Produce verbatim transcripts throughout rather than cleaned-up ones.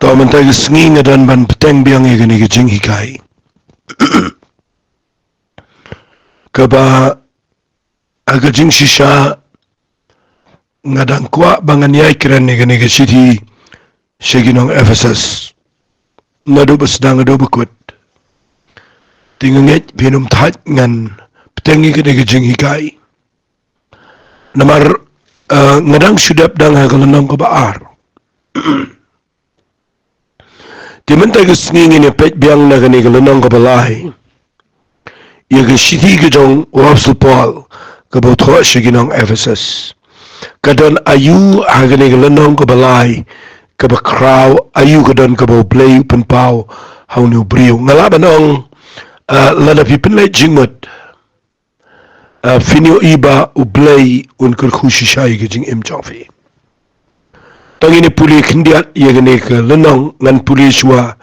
Ba mynta ka sngi nga don ban bteng biang ïa kane ka jinghikai. Kaba ha ka jingshisha nga dang kwah ba ngan ïai kren ïa kane ka shithi sha ki nong Ephesus. Naduh ba sdang haduh ba kut. Te nga ngeit phin ym thait ngan bteng ïa kane ka jinghikai. Namar, eh, nga dang shu dep dang ha ka lynnong kaba ar. Te mynta ka sngi ngin ïa peit biang na kane ka lynnong kaba lai ïa ka shithi ka jong u Apostol Paul kaba u thoh sha ki nong Ephesus. Ka don aïu ha kane ka lynnong kaba lai, kaba khraw aïu ka don kaba U Blei u pynpaw ha une u briew? Nga lah ban ong, eh, lada phi pynleit jingmut, eh, phin ïohi ba U Blei un kyrkhu shisha ïa ka jingim jong phi. To ngin ïa pule khyndiat ïa kane ka lynnong, ngan pule shuwa,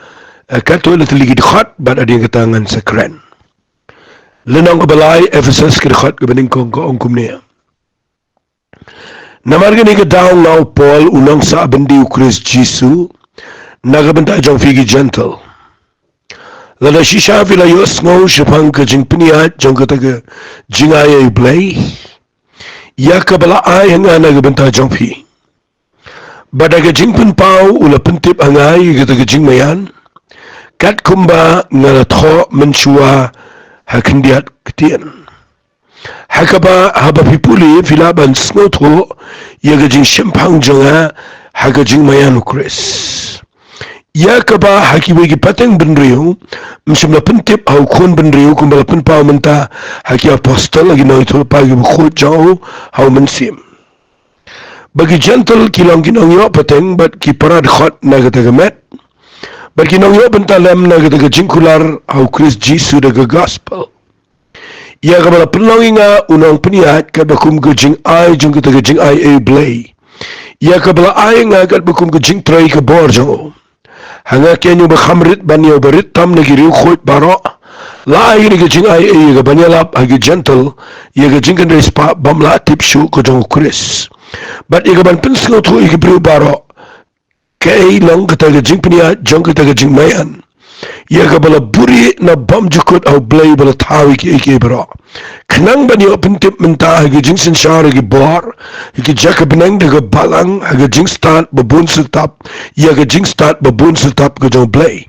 eh, katto katne tylli ki dkhot bad hadien kata ngan sa kren. Lynnong kaba lai Ephesus, ka dkhot kaba nyngkong ka ong kumne: Namar kane ka daw nga u Paul, u nongsah byndi u Khrist Jisu, na ka bynta jong phi ki Jentil. Lada shisha phi la ïohsngew shaphang ka jingpynïaid jong kata ka jingai ei U Blei, ïa kaba la ai ha nga na ka bynta jong phi. Bad da ka jingpynpaw u la pyntip ha nga ïa kata ka jingmaïan, katkumba nga la thoh mynshuwa ha khyndiat ktien. Ha kaba haba phi pule phi lah ban sngewthuh ïa ka jingshemphang jong nga ha ka jingmaïan u Khrist. Ïa kaba ha kiwei ki pateng bynriew ym shym la pyntip ha u khun bynriew, kumba la pynpaw mynta ha ki apostol, ha ki nongïathuhlypa kiba khuid jong u, ha u Mynsiem. Ba ki Jentil ki long ki nongïoh pateng bad ki para dkhot na kata ka met, bad ki nongïoh bynta lem na kata ka jingkular ha u Khrist Jisu da ka gospel, ïa kaba la pynlong ïa nga u nongpynïaid katba kum ka jingai jong kata ka jingai ei U Blei, ïa kaba la ai ïa nga katba kum ka jingtrei ka bor jong u. Ha nga keiñ uba kham rit ban ïa uba rit tam na ki riewkhuid baroh, la ai ïa ka jingai ei ïa ka ban ïalap ha ki Jentil ïa ka jingkynrei spah bym lah tip shuh ka jong u Khrist, bad ïa ka ban pynsngewthuh ïa ki briew baroh kaei long kata ka jingpynïaid jong kata ka jingmaïan, ïa kaba la buhrieh na bymjukut ha U Blei uba la thaw ïa kiei kiei baroh, khnang ban ïoh pyntip mynta ha ka jingsynshar ïa ki bor, ïa ki jaka bneng da ka balang, ha ka jingstad ba bun syrtap ïa ka jingstad ba bun syrtap ka jong U Blei,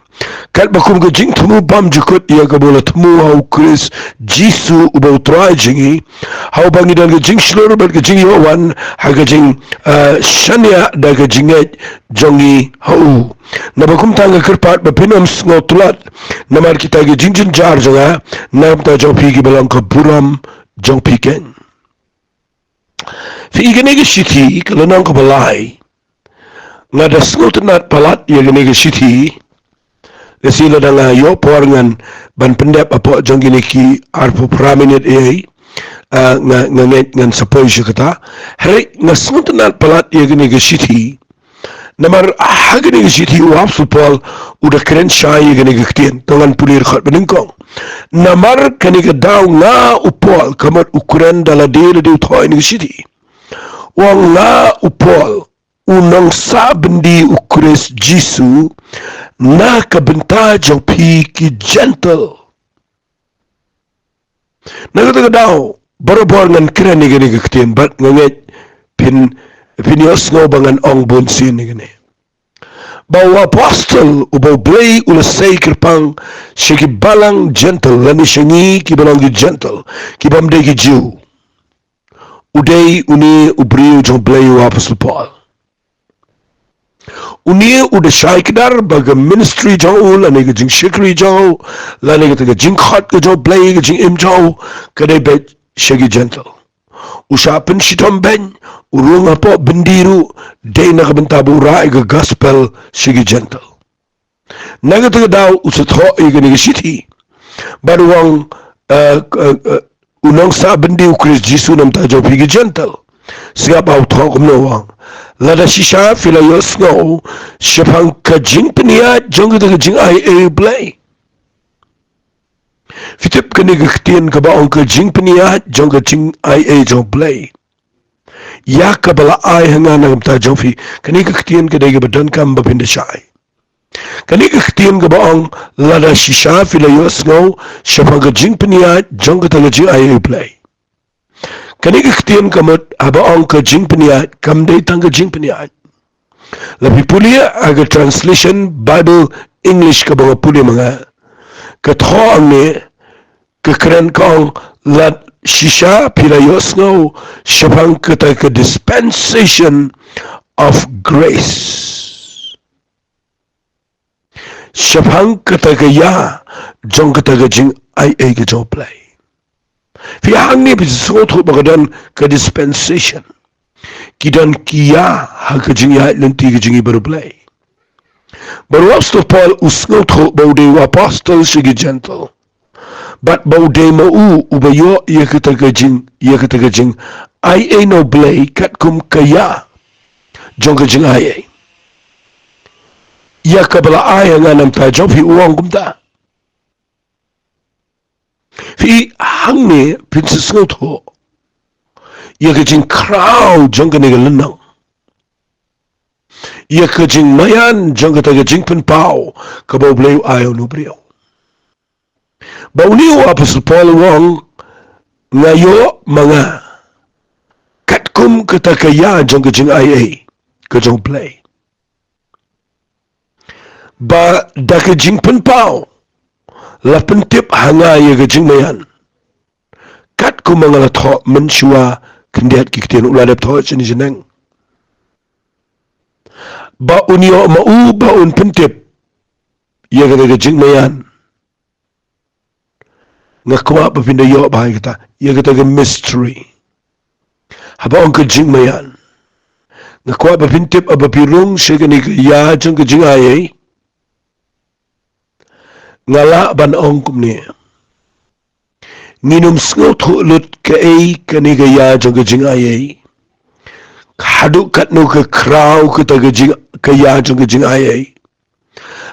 katba kum ka jingthmu bymjukut ïa kaba u la thmu ha u Khrist Jisu uba U Trai jong ngi, ha uba ngi don ka jingshlur bad ka jingïoh wan ha ka jing, eh, shaniah da ka jingngeit jong ngi ha u. Naba kumta nga kyrpad ba phin ym sngewtlot namar kita ki jingjynjar jong nga, namar kata jong phi kiba long ka burom jong phi keiñ. Phi i kane ka shithi ka lynnong kaba lai, nga da sngewtynnat palat ïa kane ka shithi. Lehse lada nga ïoh por ngan ban pyndep hapoh jong kine ki arphew phra minit ei, ah, nga, nga ngeit ngan sa poi sha kata. Hynrei nga sngewtynnat palat ïa kane ka shithi. Namar ha kane ka shithi u Apostol Paul u da kren shai ïa kane ka ktien. To ngan pule dkhot ba nyngkong. Namar kane ka daw nga u Paul, ka mut u kren da lade lade u thoh ïa kane ka shithi. U ong nga u Paul, u nongsah byndi u Khrist Jisu, na ka bynta jong phi ki Jentil. Na kata ka daw, barabor ngan kren ïa kane ka ktien bad nga ngeit phin, phin ïohsngew ba ngan ong bunsien ïa kane. Ba u apostol uba U Blei u la sei kyrpang sha ki balang Jentil, lane sha ngi kiba long ki Jentil, ki bym dei ki Jiw. U dei une u briew jong U Blei u apostol Paul. Une u da shai kdar ba ka ministry jong u, lane ka jingshakri jong u, lane kata ka jingkhot ka jong U Blei ka jingim jong u, ka dei beit sha ki Jentil. U shah pynshitom beiñ, u rung hapoh byndi ruh, dei na ka bynta ba u rah ïa ka gospel sha ki Jentil. Na kata ka daw u sa thoh ïa kane ka shithi. Bad u ong, eh, eh, eh, u nongsah byndi u Khrist Jisu na ka bynta jong phi ki Jentil. Sngap ba u thoh kumno u ong. Lada shisha phi la ïohsngew shaphang ka jingpynïaid jong kata ka jingai ei U Blei. Phi tip kane ka ktien kaba ong ka jingpynïaid jong ka jingai ei jong U Blei, ïa kaba la ai ha nga na ka bynta jong phi. Kane ka ktien ka dei kaba donkam ba phin da shai. Kane ka ktien kaba ong lada shisha phi la ïohsngew shaphang ka jingpynïaid jong kata ka jingaiei U Blei. Kane ka ktien ka mut haba ong ka jingpynïaid, kam dei tang ka jingpynïaid. La phi pule ha ka translation Bible English kaba nga pule ma nga, ka thoh hangne, ka kren ka ong lada shisha phi la ïohsngew shaphang kata ka dispensation of grace, shaphang kata ka ïa jong kata ka jingaiei ka jong U Blei. Phi hangne phi sngewthuh ba ka don ka dispensation. Ki don ki ïa ha ka jingïaid lynti ka jong ngi bad U Blei. Bad u Apostol Paul u sngewthuh ba u dei u apostol sha ki Gentile. Bad ba u dei ma u uba ïoh ïa kata ka jing, ïa kata ka jingaiei na U Blei katkum ka ïa jong ka jingaiei. Ïa kaba la ai ha nga namar jong phi, u ong kumta. Phi hangne phin sa sngewthuh ïa ka jingkhraw jong kane ka lynnong, ïa ka jingmaïan jong kata ka jingpynpaw kaba U Blei u ai ha une u briew. Ba une u Apostol Paul u ong, nga ïoh ma nga katkum kata ka ïa jong ka jingaiei ka jong U Blei. Ba da ka jingpynpaw la pyntip ha nga ïa ka jingmaïan, katkum ba nga la thoh mynshuwa khyndiat ki ktien, u la dep thoh shane shaneng. Ba un ïoh ma u ba un pyntip ïa kata ka jingmaïan. Nga kwah ba phin da ïoh bha ïa kata, ïa kata ka mystery. Haba ong ka jingmaïan, nga kwah ba phin tip, haba phi rung sha kane ka ïa jong ka jingaiei, nga lah ban ong kumne. Ngin ym sngewthuh lut kaei kane ka ïa jong ka jingaiei haduh katno ka khraw kata ka jing, ka ïa jong ka jingaiei,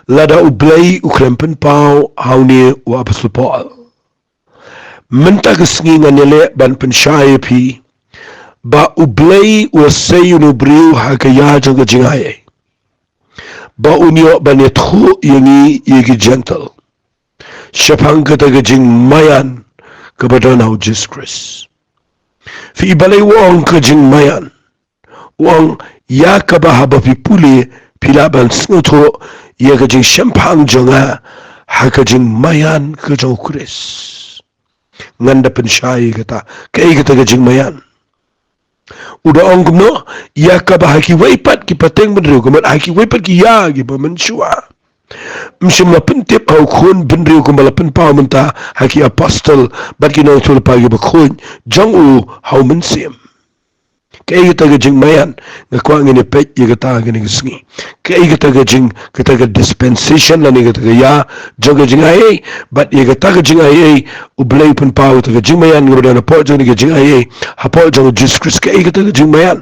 lada U Blei u khlem pynpaw ha une u Apostol Paul. Mynta ka sngi ngan ïaleh ban pynshai ïa phi ba U Blei u la sei une u briew ha ka ïa jong ka jingaiei, ba un ïoh ban ïathuh ïa ngi, ïa ki Gentile, shaphang kata ka jingmaïan kaba don ha u Jisu Khrist. Phi, balei u ong ka jingmaïan? U ong, ïa kaba haba phi pule phi lah ban sngewthuh ïa ka jingshemphang jong nga ha ka jingmaïan ka jong u Khrist. Ngan da pynshai ïa kata, kaei kata ka jingmaïan. U da ong kumno? Ïa kaba ha kiwei pat ki pateng bynriew, ka mut ha kiwei pat ki ïa kiba mynshuwa, ym shym la pyntip ha u khun bynriew kumba la pynpaw mynta ha ki apostol bad ki nongïathuhlypa kiba khuid jong u ha u Mynsiem. Kaei kata ka jingmaïan? Nga kwah ngin ïa peit ïa kata ha kane ka sngi. Kaei kata ka jing, kata ka dispensation lane kata ka ïa jong ka jingaiei, bad ïa kata ka jingaiei U Blei u pynpaw kata ka jingmaïan kaba don hapoh jong kane ka jingaiei, hapoh jong u Jisu Khrist. Kaei kata ka jingmaïan?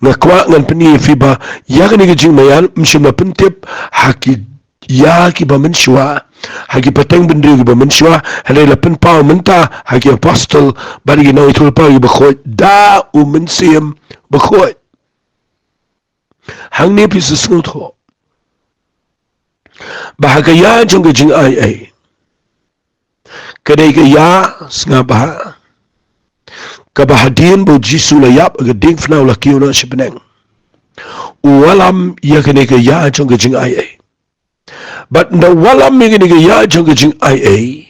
Nga kwah ngan pyni ïa phi ba ïa kane ka jingmaïan ym shym la pyntip ha ki ïa kiba mynshuwa, ha ki pateng bynriew kiba mynshuwa, hynrei la pynpaw mynta ha ki apostol bad ki nongïathuhlypa kiba khuid da u Mynsiem Bakhuid. Hangne phi sa sngewthuh ba ha ka ïa jong ka jingaiei, ka dei ka ïa, sngap bha, kaba hadien ba u Jisu u la ïap ha ka diengphna, u la kiew noh sha bneng, u wallam ïa kane ka ïa jong ka jingaiei. Bad ynda u wallam ïa kane ka ïa jong ka jingaiei,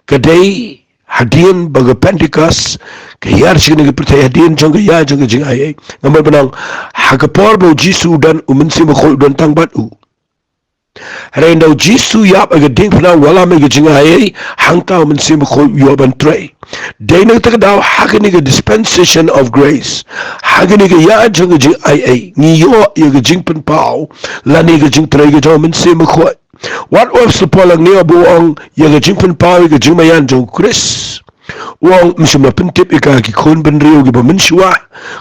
ka dei hadien ba ka Pentecost ka hiar sha kane ka pyrthei, hadien jong ka ïa jong ka jingaiei. Namar ba nang, ha ka por ba u Jisu u don, u Mynsiem Bakhuid u don tang bad u. Hynrei ynda u Jisu u ïap ha ka diengphna, u wallam ïa ka jingaiei, hangta u Mynsiem Bakhuid u ïoh ban trei. Dei na kata ka daw ha kane ka dispensation of grace, ha kane ka ïa jong ka jingaiei, ngi ïoh ïa ka jingpynpaw lane ka jingtrei ka jong u Mynsiem Bakhuid. Wat u Apostol Paul hangne u ong ïa ka jingpynpaw ïa ka jingmaïan jong u Khrist, u ong ym shym la pyntip ïa ka ha ki khun bynriew kiba mynshuwa,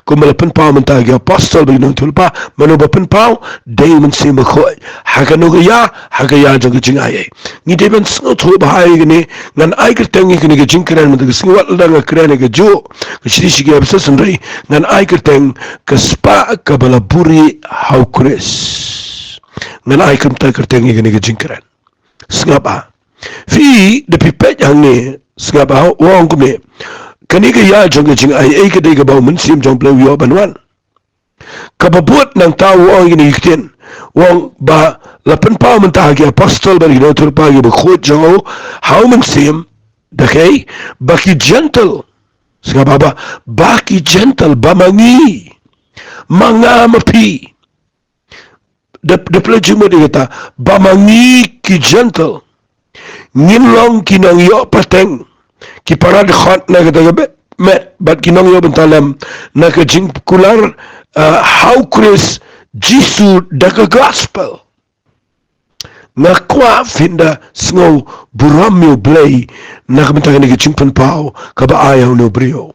kumba la pynpaw mynta ha ki apostol bad ki nongïathuhlypa. Mano ba pynpaw? Dei u Mynsiem Bakhuid. Ha kano ka ïa? Ha ka ïa jong ka jingaiei. Ngi dei ban sngewthuh bha ïa kane. Ngan ai kyrteng ïa kane ka jingkren mynta ka sngi, wat lada nga kren ïa kajuh ka shithi sha ki Ephesus, hynrei ngan ai kyrteng ka spah kaba la buhrieh ha u Khrist. Ngan ai kumta kyrteng ïa kane ka jingkren. Sngap a. Phi, da phi peit hangne, sngap a, u ong kumne. Kane ka ïa jong ka jingaiei ka dei kaba u Mynsiem jong U Blei u ïoh ban wan. Kaba bud nangta u ong ïa kine ki ktien. U ong ba la pynpaw mynta ha ki apostol bad ki nongïathuhlypa kiba khuid jong u ha u Mynsiem, da kaei, ba ki Jentil. Sngap a, ba, ba ki Jentil, ba ma ngi, ma nga ma phi. Da, da phi la jingmut ïa kata, ba ma ngi ki Jentil ngin long ki nongïoh pateng, ki para dkhot na kata ka met, met, bad ki nongïoh bynta lem na ka jingkular, ah, ha U Khrist Jisu da ka gospel. Nga kwah phin da sngew burom ïa U Blei na ka bynta kane ka jingpynpaw kaba ai ha une u briew.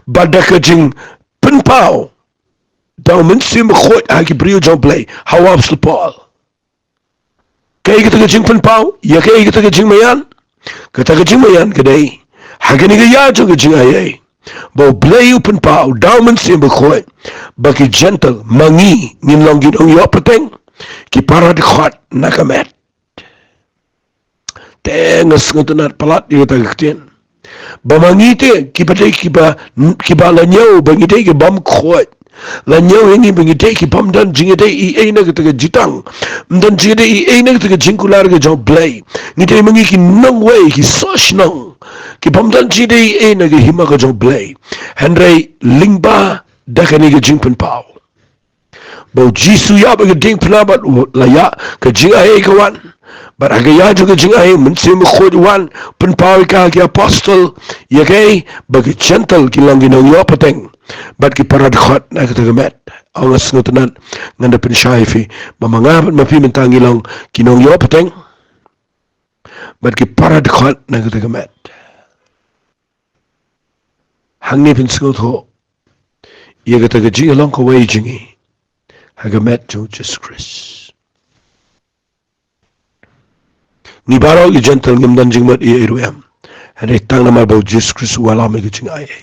Bad da ka jingpynpaw da u Mynsiem Bakhuid ha ki briew jong U Blei, ha u apostol Paul. Kaei kata ka jingpynpaw, ïa kaei kata ka jingmaïan? Kata ka jingmaïan ka dei ha kane ka ïa jong ka jingaiei, ba U Blei u pynpaw da u Mynsiem Bakhuid ba ki Jentil, ma ngi, ngin long ki nongïoh pateng, ki para dkhot na ka met. Te nga sngewtynnat palat ïa kata ka ktien. Ba ma ngi te, kiba dei kiba, kiba la ñiew ba ngi dei ki bym khuid. La ñiew ïa ngi ba ngi dei ki bym don jingïadei ei ei na kata ka jingtang. Ym don jingïadei ei ei na kata ka jingkular ka jong U Blei. Ngi dei ma ngi ki nongwei, ki sohshnong, ki bym don jingïadei ei ei na ka hima ka jong U Blei. Hynrei lyngba da kane ka jingpynpaw, ba u Jisu u ïap ha ka diengphna bad u la ïa ka jingaiei ka wan. Bad ha ka ïa jong ka jingaiei u Mynsiem Bakhuid u wan, pynpaw ïa ka ha ki apostol, ïa kaei, ba ki Jentil kin long ki nongïoh pateng bad ki para dkhot na kata ka met. Ong, nga sngewtynnat, ngan da pynshai ïa phi ba ma nga bad ma phi mynta ngi long ki nongïoh pateng bad ki para dkhot na kata ka met. Hangne phin sngewthuh ïa kata ka jinglong kawei jong ngi ha ka met jong u Jisu Khrist. Ngi baroh ki Jentil ngim don jingmut ei ei ruh em. Hynrei tang namar ba u Jisu Khrist u wallam ïa ka jingaiei,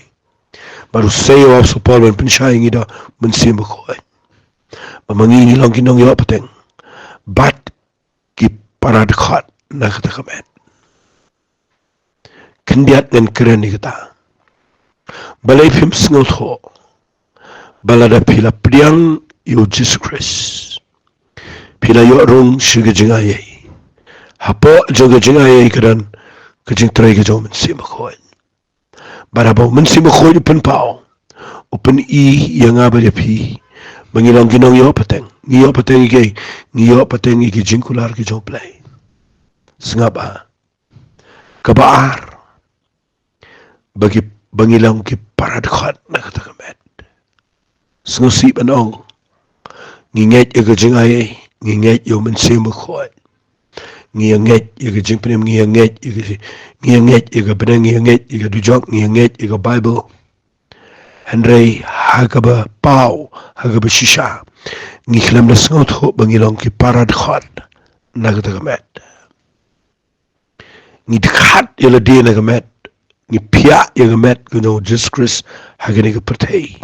bad u sei ïa u apostol Paul ban pynshai ïa ngi da u Mynsiem Bakhuid, ba ma ngi ngi long ki nongïoh pateng bad ki para dkhot na kata ka met. Khyndiat ngan kren ïa kata. Balei phim sngewthuh ba lada phi la pdiang ïa u Jisu Khrist, phi la ïoh rung sha ka jingaiei? Hapoh jong ka jingaiei ka don ka jingtrei ka jong u Mynsiem Bakhuid. Bad haba u Mynsiem Bakhuid u pynpaw, u pyni ïa nga bad ïa phi ba ngi long ki nongïoh pateng. Ngi ïoh pateng ïa kaei? Ngi ïoh pateng ïa ki jingkular ki jong U Blei. Sngap a. Kaba ar, ba ki, ba ngi long ki para dkhot na kata ka met. Sngewsih ban ong, ngi ngeit ïa ka jingaiei, ngi ngeit ïa u Mynsiem Bakhuid, ngi ïa ngeit ïa ka jingpynim, ngi ïa ngeit ïa ka, ngi ïa ngeit ïa ka bneng, ngi ïa ngeit ïa ka dujok, ngi ïa ngeit ïa ka Baibl. Hynrei ha kaba paw, ha kaba shisha, ngi khlem da sngewthuh ba ngi long ki para dkhot na kata ka met. Ngi dkhat ïa lade na ka met, ngi phiah ïa ka met ka jong u Jisu Khrist ha kane ka pyrthei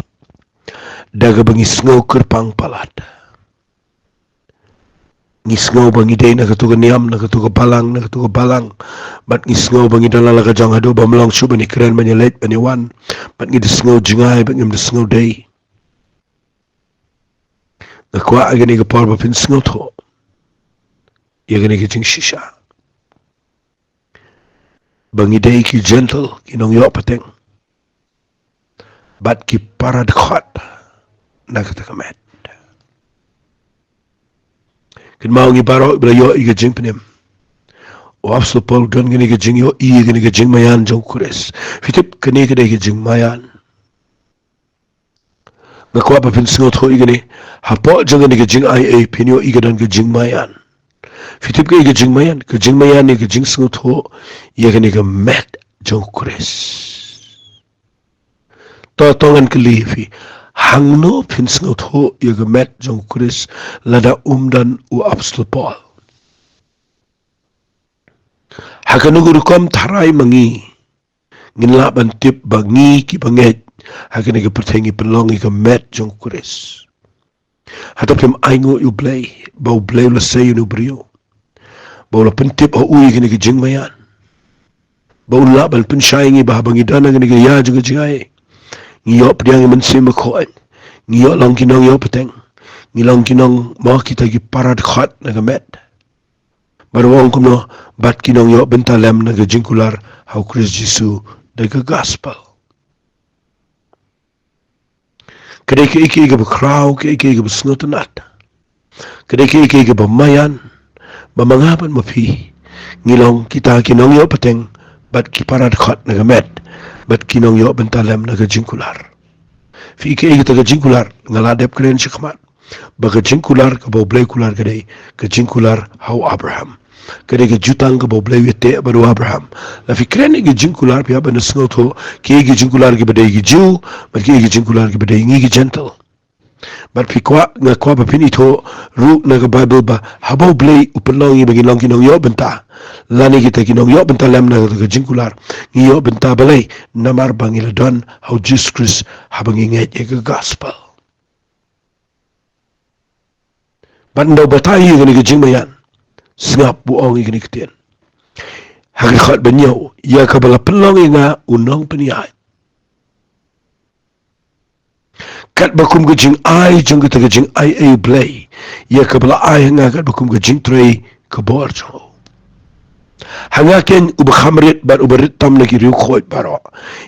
da kaba ngi sngew kyrpang palat. Ngi sngew ba ngi dei na kato ka niam, na kato ka balang, na kato ka balang. Bad ngi sngew ba ngi don la ka jong haduh ba ym long shuh ban ïakren, ban ïaleit, ban ïawan. Bad ngi da sngew jngai, bad ngim da sngew dei. Nga kwah ha kane ka por ba phin sngewthuh ïa kane ka jingshisha, ba ngi dei ki Jentil, ki nongïoh pateng, bad ki para dkhot na kata ka met. Kynmaw, ngi baroh ba la ïoh ïa ka jingpynim. U apostol Paul u don kane ka jingïohi ïa kane ka jingmaïan jong u Khrist. Phi tip, kane ka dei ka jingmaïan. Nga kwah ba phin sngewthuh ïa kane. Hapoh jong kane ka jingaiei phin ïohi ka don ka jingmaïan. Phi tip kaei ka jingmaïan? Ka jingmaïan ïa ka jingsngewthuh ïa kane ka met jong u Khrist. To, to ngan kylli ïa phi. Hangno phin sngewthuh ïa ka met jong u Khrist lada um don u apostol Paul? Ha kano ka rukom tharai ma ngi ngin lah ban tip ba ngi kiba ngeit ha kane ka pyrthei ngi pynlong ïa ka met jong u Khrist? Hato phim ainguh ïa U Blei, ba U Blei u la sei ïa une u briew, ba u la pyntip ha u ïa kane ka jingmaïan, ba un lah ban pynshai ïa ngi, ba haba ngi don ha kane ka ïa jong ka jingaiei, ngi ïoh pdiang ïa u Mynsiem Bakhuid, ngi ïoh long ki nongïoh pateng, ngi long ki nong, mo, kita ki para dkhot na ka met. Bad u ong kumno? Bad ki nongïoh bynta lem na ka jingkular ha U Khrist Jisu da ka gospel. Ka dei kaei kaei kaba khraw, kaei kaei kaba sngewtynnat, ka dei kaei kaei kaba maïan, ba ma nga bad ma phi ngi long kita ki nongïoh pateng, bad ki para dkhot na ka met, bad ki nongïoh bynta lem na ka jingkular. Phi, kaei kata ka jingkular? Nga la dep kren shakhmat ba ka jingkular kaba U Blei u kular ka dei ka jingkular ha u Abraham. Ka dei ka jutang kaba U Blei u ïateh bad u Abraham. Lada phi kren ïa ka jingkular, phi hap ban sngewthuh kaei ka jingkular kiba dei ki Jiw, bad kaei ka jingkular kiba dei ngi ki Jentil. Bad phi kwah, nga kwah ba phin ithuh ruh na ka Baibl ba haba U Blei u pynlong ïa ngi ba ngin long ki nongïoh bynta, lane kita ki nongïoh bynta lem na kata ka jingkular, ngi ïoh bynta balei? Namar ba ngi la don ha u Jisu Khrist, haba ngi ngeit ïa ka gospel. Bad ynda u batai ïa kane ka jingmaïan, sngap, u ong ïa kane ka ktien ha ka dkhot ba hynñiew: Ïa kaba la pynlong ïa nga u nongpynïaid, katba kum ka jingai jong kata ka jingaiei U Blei, ïa kaba la ai ha nga katba kum ka jingtrei ka bor jong u. Ha nga ken uba kham rit bad uba rit tam na ki riewkhuid baroh,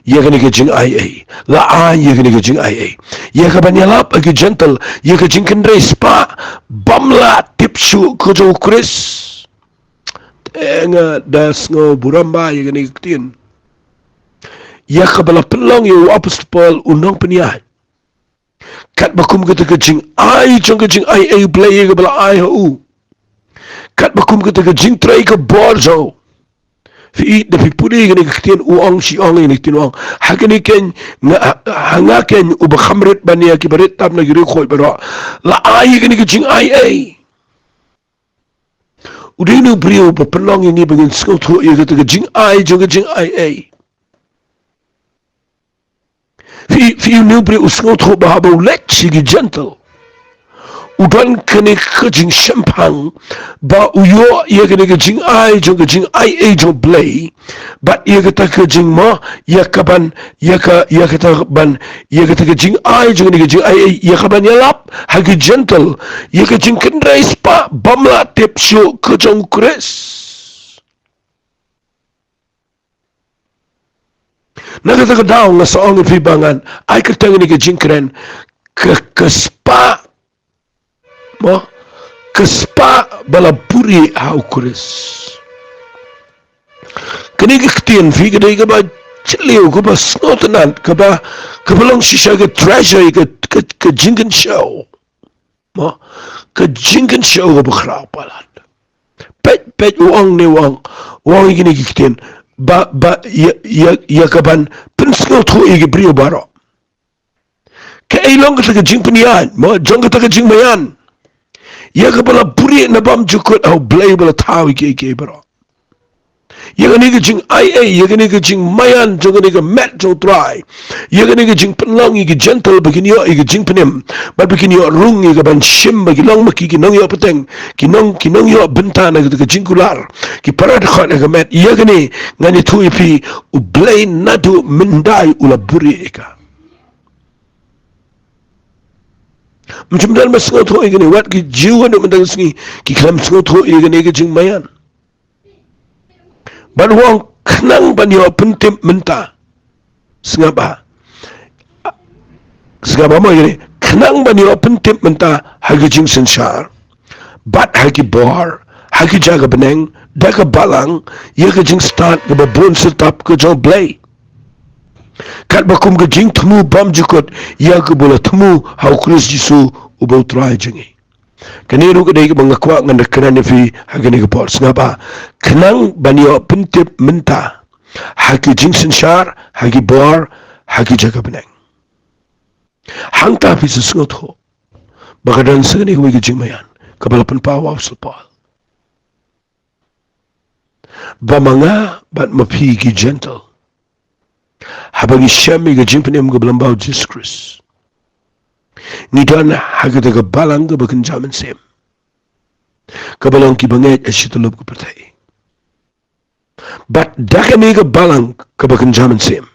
ïa kane ka jingaiei, la ai ïa kane ka jingaiei, ïa kaban ïalap ha ki Jentil ïa ka jingkynrei spah bym lah tip shuh ka jong U Khrist. Te nga da sngew burom bha ïa kane ka ktien. Ïa kaba la pynlong ïa u Apostol Paul u nongpynïaid, katba kum kata ka jingai jong ka jingaiei U Blei ïa kaba la ai ha u, katba kum kata ka jingtrei ka bor jong u. Phi i, da phi pule ïa kane ka ktien, u ong, shi ong ïa kane ka ktien, u ong: Ha kane ken, nga, ha nga ken uba kham rit ban ïa kiba rit tam na ki riewkhuid baroh, la ai ïa kane ka jingaiei. U dei une u briew uba pynlong ïa ngi ba ngin sngewthuh ïa kata ka jingai jong ka jingaiei. Phi, phi, une u briew u sngewthuh ba haba u leit sha ki Jentil, u don kane ka jingshemphang ba u ïoh ïa kane ka jingai jong ka jingaiei jong U Blei, bad ïa kata ka jingmo, ïa kaban, ïa ka, ïa kata ban, ïa kata ka jingai jong kane ka jingaiei, ïa kaban ïalap ha ki Jentil ïa ka jingkynrei spah bym lah tip shuh ka jong U Khrist. Na kata ka daw nga sa ong ïa phi ba ngan ai kyrteng ïa kane ka jingkren, ka, ka spah, mo, ka spah ba la buhrieh ha U Khrist. Kane ka ktien, phi, ka dei kaba jylliew, kaba sngewtynnat, kaba, kaba long shisha ka treasure, ka, ka, ka jingkynshew. Mo, ka jingkynshew kaba khraw palat. Peit, peit, u ong ne u ong, u ong ïa kine ki ktien ba, ba ïa, ïa, ïa kaban pynsngewthuh ïa ki briew baroh. Kaei long kata ka jingpynïaid, mo, jong kata ka jingmaïan, ïa kaba la buhrieh na bymjukut ha U Blei ba la thaw ïa kiei kiei baroh. Ïa kane ka jingaiei, ïa kane ka jingmaïan jong kane ka met jong U Trai, ïa kane ka jingpynlong ïa ki Jentil ba kin ïoh ïa ka jingpynim, bad ba kin ïoh rung ïa kaban shim ba ki long ma ki ki nongïoh pateng, ki nong, ki nongïoh bynta na kata ka jingkular, ki para dkhot na ka met. Ïa kane ngan ïathuh ïa phi, U Blei naduh myndai u la buhrieh ïa ka. Ym shym don ba sngewthuh ïa kane, wat ki Jiw haduh mynta ka sngi ki khlem sngewthuh ïa kane ka jingmaïan. Bad u ong, khnang ban ïoh pyntip mynta. Sngap bha. Sngap bha mo ïa kane. Khnang ban ïoh pyntip mynta ha ki jingsynshar, bad ha ki bor, ha ki jaka bneng, da ka balang, ïa ka jingstad kaba bun syrtap ka jong U Blei, katba kum ka jingthmu bymjukut ïa kaba la thmu ha U Khrist Jisu uba U Trai jong ngi. Kane ruh ka dei kaba nga kwah ngan da kren ïa phi ha kane ka por. Sngap bha. Khnang ban ïoh pyntip mynta ha ki jingsynshar, ha ki bor, ha ki jaka bneng. Hangta phi sa sngewthuh ba ka don sa kane kawei ka jingmaïan kaba la pynpaw u Apostol Paul, ba ma nga bad ma phi ki Jentil, haba ngi shem ïa ka jingpynim kaba lyngba U Jisu Khrist, Ngi don ha kata ka balang kaba kynja mynsiem, kaba long ki bangeit ha shi tyllup ka pyrthei. Bad da kane ka balang kaba kynja mynsiem,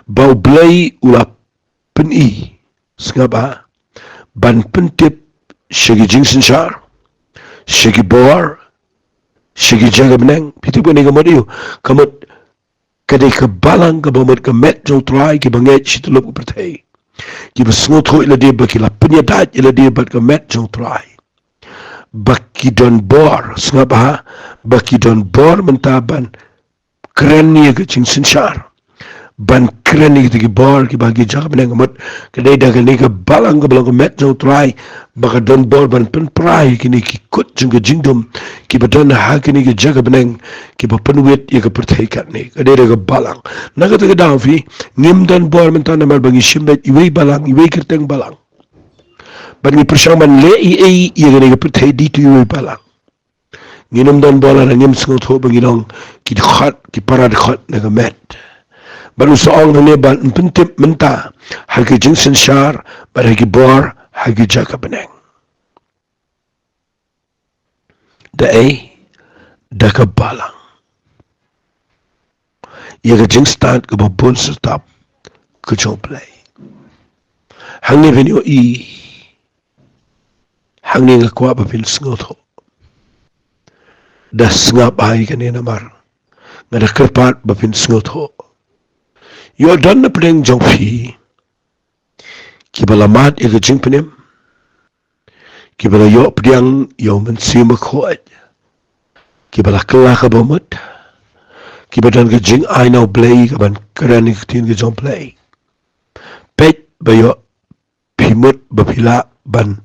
ba U Blei u la pyni, sngap ha, ban pyntip sha ki jingsynshar, sha ki bor, sha ki jaka bneng. Phi tip kane ka mut aiu? Ka mut ka dei ka balang kaba mut ka met jong U Trai, ki bangeit shi tyllup ka pyrthei, kiba sngewthuh ïa lade ba ki la pynïadait ïa lade bad ka met jong U Trai, ba ki don bor, sngap ha, ba ki don bor mynta ban kren ïa ka jingsynshar, ban kren ïa kita ki bor kiba ha ki jaka bneng. Ka mut ka dei da kane ka balang kaba long ka met jong U Trai, ba ka don bor ban pynpra ïa kine ki kut jong ka jingdum, kiba don ha kine ki jaka bneng, kiba pynwit ïa ka pyrthei katne. Ka dei da ka balang. Na kata ka daw phi, ngim don bor mynta namar ba ngi shim beit iwei i balang, iwei i kyrteng balang. Bad ngi pyrshang ban leh ei ei ïa kane ka pyrthei da itu iwei i balang. Ngim don bor lada ngim sngewthuh ba ngi long ki dkhot, ki para dkhot na ka met. Bad u sa ong hangne ban pyntip mynta ha ki jingsynshar bad ha ki bor ha ki jaka bneng. Da ei? Da ka balang. Ïa ka jingstad kaba bun syrtap ka jong U Blei. Hangne phin ïohi, hangne nga kwah ba phin sngewthuh. Da sngap ha ïa kane namar nga da kyrpad ba phin sngewthuh. Ïoh don na pdeng jong phi kiba la mad ïa ka jingpynim, kiba la ïoh pdiang ïa U Mynsiem Bakhuid, kiba la kylla kaba mut, kiba don ka jingai na U Blei kaban kren ïa ka ktien ka jong U Blei. Peit ba ïoh phi mut ba phi lah ban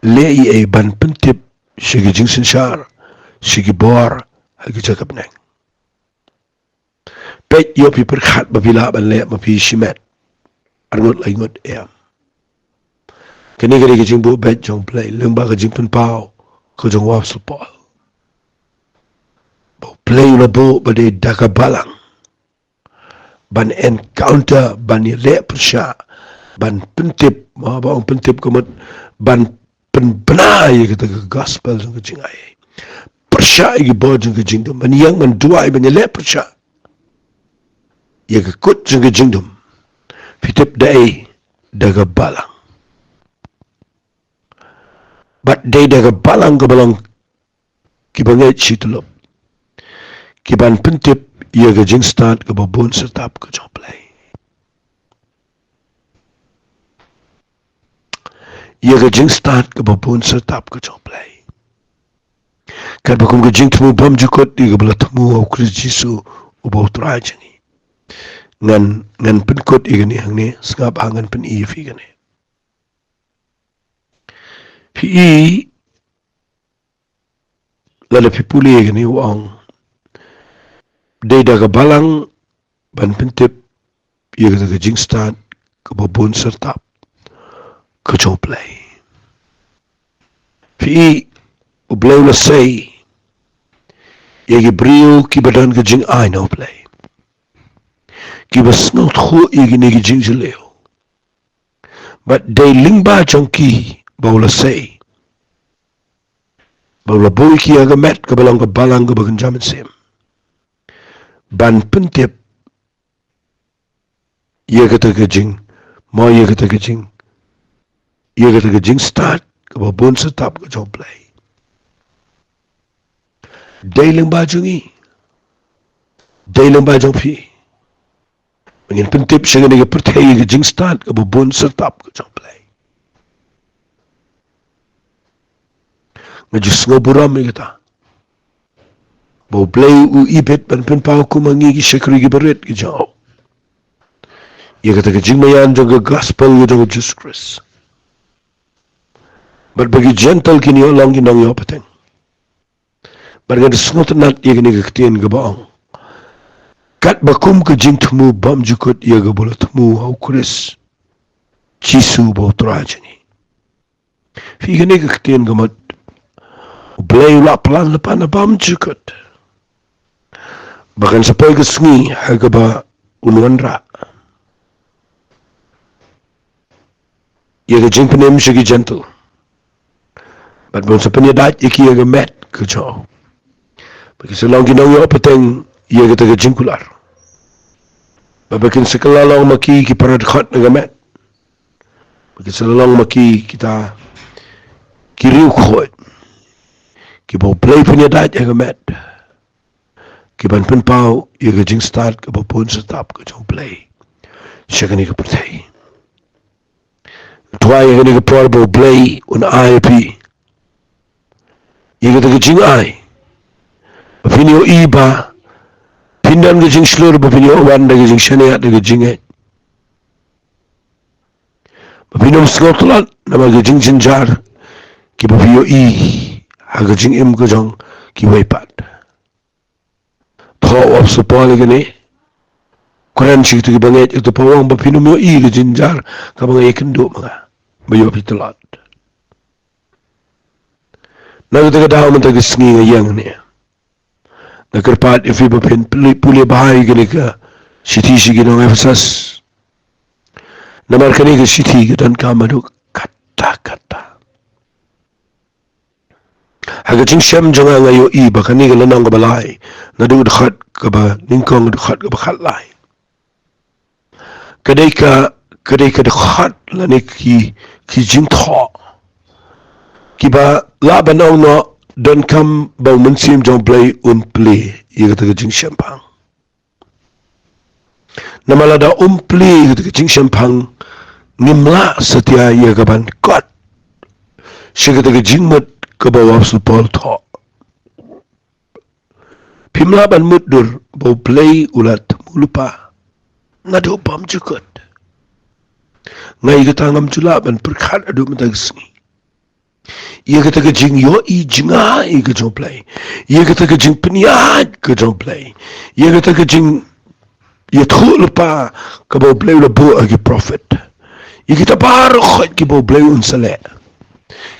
leh ei ei ban pyntip sha ki jingsynshar, sha ki bor ha ki jaka bneng. Peit ïoh phi pyrkhat ba phi lah ban leh ma phi shimet arngut laingut em. Kane ka dei ka jingbuh beit jong U Blei lyngba ka jingpynpaw ka jong u Apostol Paul, ba U Blei u la buh ba dei da ka balang ban encounter, ban ïaleh pyrshah, ban pyntip, ma ba ong pyntip ka mut ban pynbna ïa kata ka gospel jong ka jingai. Pyrshah ïa ki bor jong ka jingdum, ban ïeng ban duwai, ban ïaleh pyrshah ïa ka kut jong ka jingdum. Phi tip da ei? Da ka balang. Bad dei da ka balang kaba long ki bangeit shi tyllup, kiban pyntip ïa ka jingstad kaba bun syrtap ka jong U Blei. Ïa ka jingstad kaba bun syrtap ka jong U Blei. Katba kum ka jingthmu bymjukut ïa kaba la thmu ha U Khrist Jisu uba U Trai jong ngi. Ngan, ngan pynkut ïa kane hangne, sngap ha, ngan pyni ïa phi kane. Phi i, lada phi pule ïa kane u ong, dei da ka balang ban pyntip ïa kata ka jingstad kaba bun syrtap ka jong U Blei. Phi i, U Blei u la sei ïa ki briew kiba don ka jingai na U Blei, kiba sngewthuh ïa kine ki jingjylliew. Bad dei lyngba jong ki ba u la sei, ba u la buh ïa ki ha ka met kaba long ka balang kaba kynja mynsiem, ban pyntip ïa kata ka jing, mo ïa kata ka jing, ïa kata ka jingstad kaba bun syrtap ka jong U Blei. Dei lyngba jong ngi, dei lyngba jong phi, ba ngin pyntip sha kane ka pyrthei ïa ka jingstad kaba bun syrtap ka jong U Blei. Nga ju sngewburom ïa kata, ba U Blei u ibit ban pynpaw kum ma ngi ki shakri kiba rit ki jong u ïa kata ka jingmaïan jong ka gospel ka jong U Jisu Khrist. Bad ba ki Jentil kin ïoh long ki nongïoh pateng. Bad ngan da sngewtynnat ïa kane ka ktien kaba ong, katba kum ka jingthmu bymjukut ïa kaba la thmu ha U Khrist Jisu uba U Trai jong ngi. Phi, kane ka ktien ka mut U Blei u la plan lypa na bymjukut ba kan sa poi ka sngi ha kaba un wanrah. ïa ka jingpynim sha ki Jentil, bad ba un sa pynïadait ïa ki ïa ka met ka jong u, ba kin sa long ki nongïoh pateng ïa kata ka jingkular, ba ba kin sa kylla long ma ki ki para dkhot na ka met, ba kin sa long ma ki kita ki riewkhuid kiba U Blei u pynïadait ha ka met, ki ban pynpaw ïa ka jingstad kaba bun satap ka jong U Blei sha kane ka pyrthei. Twa ïa kane ka por ba U Blei un ai ïa phi ïa kata ka jingai ba phin ïohi ba phin don ka jingshlur, ba phin ïoh wan da ka jingshaniah, da ka jingngeit, ba phin ym sngew tlot namar ka jingjynjar kiba phi ïohi ha ka jingim ka jong kiwei pat. Thoh u Apostol Paul ïa kane, kren sha kito kiba ngeit, ïa kito, ba u ong ba phin ym ïohi ka jingjynjar kaba nga ïakynduh ma nga ba ïoh phi tlot. Na kata ka daw mynta ka sngi nga ïeng hangne, nga kyrpad ïa phi ba phin pule, pule bha ïa kane ka shithi sha ki nong Ephesus. Namar kane ka shithi ka donkam haduh katta katta. Ha ka jingshem jong nga, nga ïohi ba kane ka lynnong kaba lai, naduh dkhot kaba nyngkong, dkhot kaba khatlai, ka dei ka, ka dei ka dkhot lane ki, ki jingthoh kiba lah ban ong noh, donkam ba U Mynsiem jong U Blei un plie ïa kata ka jingshemphang. Namar lada um plie ïa kata ka jingshemphang, ngim lah satia ïa ka ban kot sha kata ka jingmut kaba u Apostol Paul u thoh. Phim lah ban mutdur ba U Blei u la thmu lypa naduh bymjukut. Nga ïa kata ngam ju lah ban pyrkhat haduh mynta ka sngi. Ïa kata ka jingïohi jngai ka jong U Blei, ïa kata ka jingpynïaid ka jong U Blei, ïa kata ka jingïathuh lypa kaba U Blei u la buh ha ki prophet, ïa kita baroh khoit kiba U Blei un sa leh.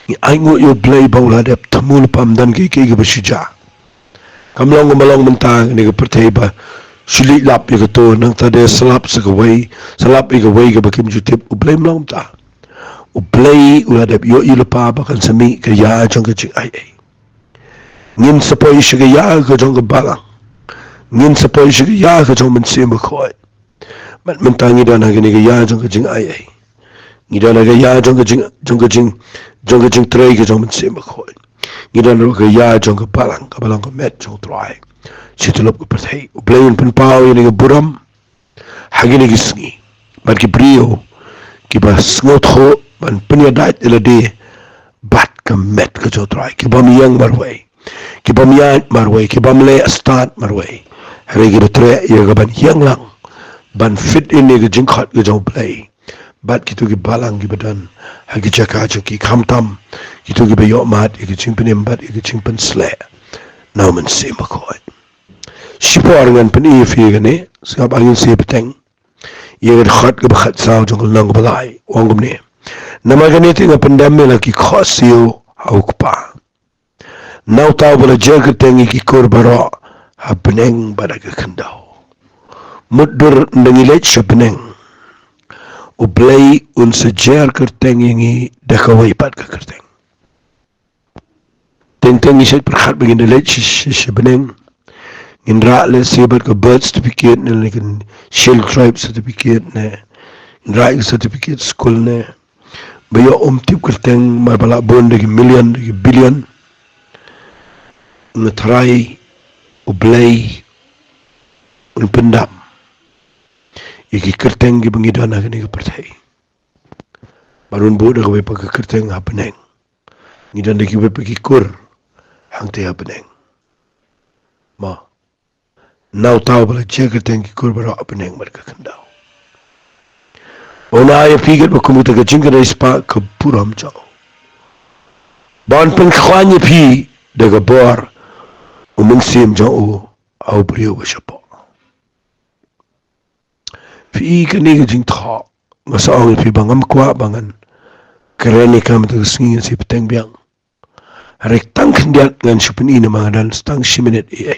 Ngi ainguh ïa U Blei ba u la dep thmu lypa, ym don kiei kiei kiba shu jia. Kam long kumba long mynta kane ka pyrthei ba shu leit lap ïa kato, nangta de sa lap sa kawei, sa lap ïa kawei kaba kim ju tip. U Blei um long kumta. U Blei u la dep ïohi lypa ba kan sa mih ka ïa jong ka jingaiei. Ngin sa poi sha ka ïa ka jong ka balang, ngin sa poi sha ka ïa ka jong U Mynsiem Bakhuid. Bad mynta ngi don ha kane ka ïa jong ka jingaiei. Ngi don ha ka ïa jong ka jing, jong ka jing, jong ka jingtrei ka jong U Mynsiem Bakhuid. Ngi don ha ka ïa jong ka balang kaba long ka met jong U Trai. Shi tyllup ka pyrthei. U Blei un pynpaw ïa kane ka burom ha kine ki sngi bad ki briew kiba sngewthuh ban pynïadait ïa lade bad ka met ka jong U Trai, kibym ïeng marwei, kibym ïaid marwei, kibym leh stad marwei, hynrei kiba treh ïa ka ban ïeng lang ban fit in ïa ka jingkhot ka jong U Blei bad kito ki balang kiba don ha ki jaka jong ki, khamtam kito kiba ïohmad ïa ka jingpynim bad ïa ka jingpynsleh na U Mynsiem Bakhuid. Shipor ngan pyni ïa phi ïa kane, sngap, ngin sa ïa bteng ïa ka dkhot kaba khatsaw jong ka lynnong kaba lai, u ong kumne: Namar kane te nga pyndem ïa la ki khohsiew ha U Kpa, na uta uba la jer kyrteng ïa ki kur baroh ha bneng bad ha ka khyndew. Mutdur ynda ngi leit sha bneng, U Blei un sa jer kyrteng ïa ngi da kawei pat ka kyrteng. Teng teng ngi shait pyrkhat ba ngin da leit sha, sha, sha bneng, ngin rah lehse bad ka birth certificate ne, ne ka Scheduled Tribe certificate ne, ngin rah ka certificate skul ne, ba ïoh ym tip kyrteng, mar ba lah bun da ki million, da ki billion. Nga tharai U Blei un pyndam ïa ki kyrteng kiba ngi don ha kane ka pyrthei, bad un buh da kawei pat ka kyrteng ha bneng. Ngi don da kiwei pat ki kur hangtei ha bneng. Ma, na uta uba la jer kyrteng ki kur baroh ha bneng bad ka khyndew. Ba un ai ïa phi katba kum kata ka jingkynrei spah ka burom jong u, ba un pynkhlaiñ ïa phi da ka bor U Mynsiem jong u ha u briew uba shapoh. Phi i kane ka jingthoh, nga sa ong ïa phi ba ngam kwah ba ngan kren ïa ka mynta ka sngi, ngan sa ïa bteng biang. Hynrei tang khyndiat ngan shu pyni namar nga don tang shi minit ïa.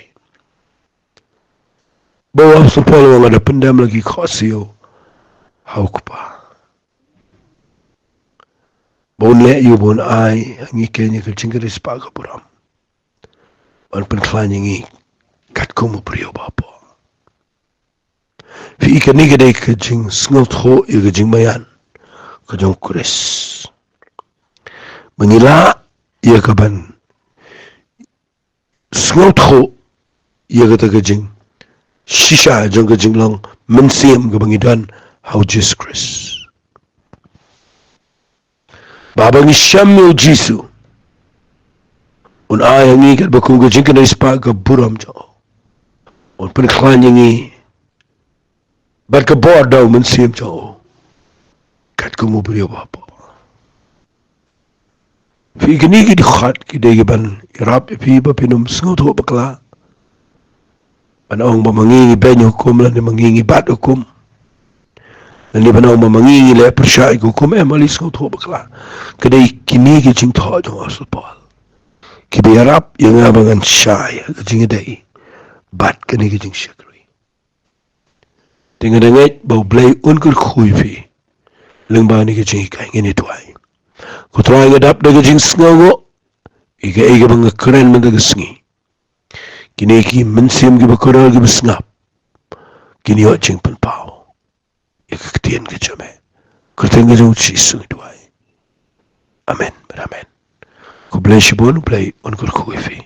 Ba u Apostol Paul u ong, nga da pyndem la ki khohsiew ha U Kpa. Ba un leh ïa u, ba un ai ha ngi kane ka jingkyrpad ka burom, ban pynkhlaiñ ïa ngi katkum u briew ba hapoh. Phi i, kane ka dei ka jingsngewthuh ïa ka jingmaïan ka jong u Khrist. Ba ngi lah ïa ka ban sngewthuh ïa kata ka jingshisha jong ka jinglong mynsiem kaba ngi don ha u Jisu Khrist. Ba haba ngi shem ïa u Jisu, un ai ha ngi katba kum ka jingkyrpad ka burom jong u. Un pynkhlaiñ ïa ngi bad ka bor da u mynsiem jong u, katkum u briew ba hapoh. Phi, kine ki dkhot ki dei ki ban ïarap ïa phi ba phin ym sngewthuh bakla, ban ong ba ma ngi ngi beiñ hukum lane ma ngi ngi bat hukum, lane ban ong ba ma ngi ngi leh pyrshah ïa ka hukum. Em, ale sngewthuh bakla. Ka dei kine ki jingthoh jong u Apostol Paul kiba ïarap ïa nga ba ngan shai ha ka jingïadei bad kane ka jingshakri. Te nga da ngeit ba U Blei un kyrkhu ïa phi lyngba kane ka jinghikai. Ngin ïa duwai. Ko Trai, nga dap da ka jingsngewnguh ïa kaei kaba nga kren mynta ka sngi. Kine ki mynsiem kiba kordor kiba sngap, kin ïoh jingpynpaw ïa ka ktien ka jong me. Kyrteng ka jong u Jisu ngi duwai. Amen. Amen. Khublei shibun, U Blei un kyrkhu ïa phi.